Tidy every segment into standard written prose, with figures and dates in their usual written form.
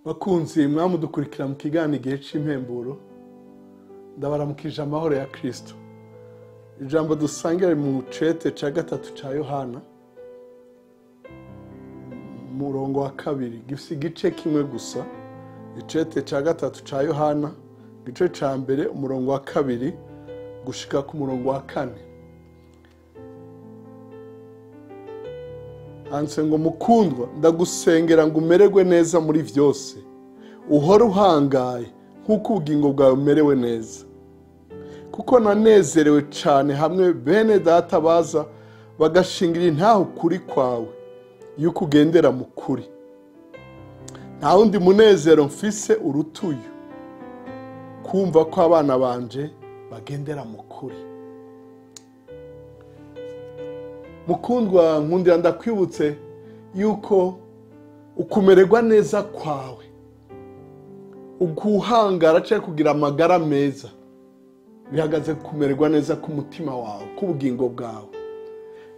Bakunzi mwamudukurikira mu kiganiro igihe c'impemburo, ndabaramukije amahoro ya Kristo. Ijambo dusangira mu cete ca 3 ca Yohana murongo wa 2, gifise igice kimwe gusa. Icete ca 3 ca Yohana igice ca 1 umurongo wa 2 gushika ku murongo wa 4. Anse ngo mukundwa, ndagusengera ngo umererwe neza muri vyose, uhore uhangaye nk'uko ubugingo bwawe bumerewe neza. Kuko nanezerewe cane hamwe bene data baza bagashingira intaho ukuri kwawe, yuko ugendera mu kuri. Nta wundi munezero mfise urutuyu, kumva ko abana banje bagendera mu kuri. Mukundwa, nkundira ndakwibutse yuko ukumererwa neza kwawe, uguhangara cyangwa kugira amagara meza, bihagaze kumererwa neza k'umutima wawe, k'ubugingo bwawe.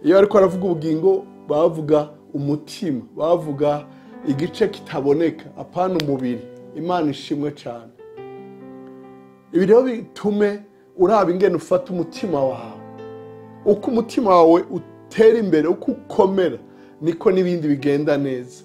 Iyo ariko aravuga ubugingo, bavuga umutima, bavuga igice kitaboneka, apana umubiri. Imana ishimwe cyane. Ibi rero bitume uraba ingene ufata umutima wawe. Uko umutima wawe utera imbere, uko ukomera, niko n'ibindi bigenda neza.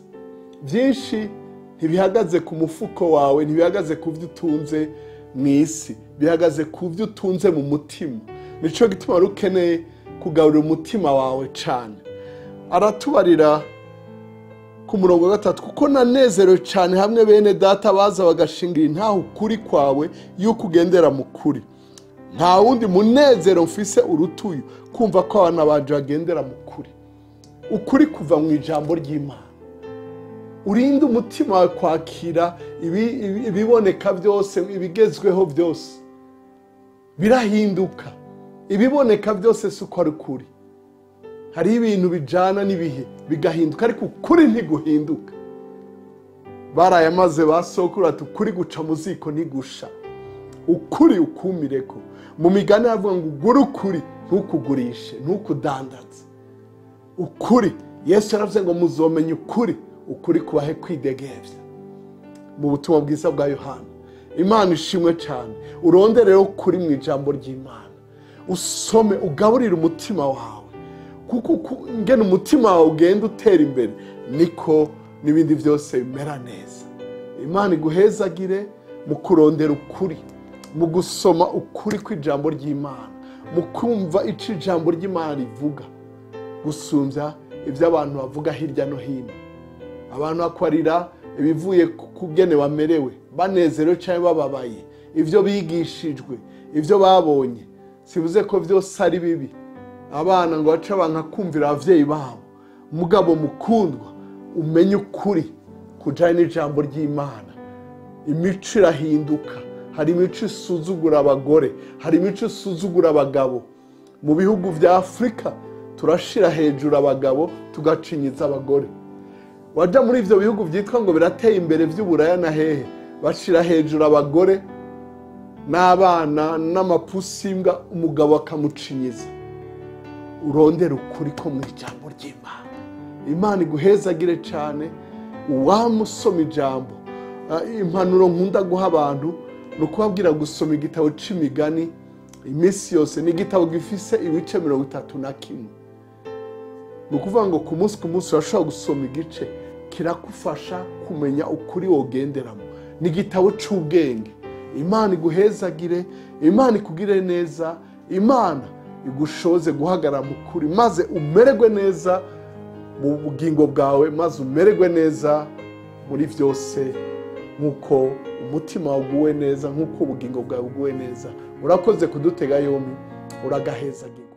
Byinshi ntibihagaze ku mufuko wawe, ntibihagaze ku byo utunze mu isi, bihagaze ku byo utunze mu mutima. Nico gituma ukeneye kugaburira umutima wawe cyane. Aratubarira ku murongo wa 3, kuko nanezerewe cyane hamwe bene data baza bagashingira intaho ukuri kwawe, yuko ugendera mu kuri. Nta wundi munezero mfise urutuyu, kumva ko abana banje bagendera mu kuri. Ukuri kuva mu ijambo ry'Imana. Urinde umutima wawe kwakira ibiboneka byose, ibigezweho byose. Birahinduka. Ibiboneka byose si uko ari ukuri. Hari ibintu bijana n'ibihe bigahinduka, ariko ukuri ntiguhinduka. Barayamaze basokuru ati ukuri guca mu ziko ntigusha. Ukuri ukumireko. Mu migani avuga ngo ugure ukuri, ntukugurishe, ntukudandaze. Ukuri, Yesu yaravuze ngo muzomenya ukuri, ukuri kubahe kwidegevya. Mu butumwa bwiza bwa Yohana. Imana ishimwe cyane. Urondere ukuri mu ijambo ry'Imana. Usome, ugaburire umutima wawe. Kuko ngene umutima wawe ugenda utera imbere, niko n'ibindi byose bimera neza. Imana iguhezagire mu kurondera ukuri, mu gusoma ukuri kw'ijambo ry'Imana, mu kumva ico ijambo ry'Imana rivuga, gusumbya ibyo abantu bavuga hirya no hino. Abantu bakwarira ibivuye kugene bamerewe, banezerewe cyangwa bababaye, ivyo bigishijwe, ivyo babonye. Sibuze ko vyose ari bibi. Abana ngo bace banka kumvira abavyeyi babo. Mugabo mukundwa, umenye ukuri kujanye n'ijambo ry'Imana. Imico irahinduka. Hari imico isuzugura abagore, hari imico isuzugura abagabo. Mu bihugu vya Afrika turashira hejuru abagabo, tugacinyiza abagore. Waja muri ivyo bihugu vyitwa ngo birateye imbere vy'uburaya na hehe, bashira hejuru abagore n'abana n'amapusi imbwa, umugabo akamucinyiza. Urondera ukuri ko mu ijambo ry'Imana. Imana iguhezagire cyane. Uwamusoma ijambo, impanuro nkunda guha abantu ni ukubabwira gusoma igitabo c'imigani iminsi yose. Ni igitabo gifise ibice 31. Ni ukuvuga ngo ku munsi ku munsi urashobora gusoma igice, kirakufasha kumenya ukuri wogenderamo. Ni igitabo c'ubwenge. Imana iguhezagire, Imana ikugire neza, Imana igushoze guhagarara mu kuri, maze umererwe neza mu bugingo bwawe, maze umererwe neza muri vyose, nkuko umutima waguwe neza, nkuko ubugingo bwawe buguwe neza. Urakoze kudutega yombi, uragahezagire.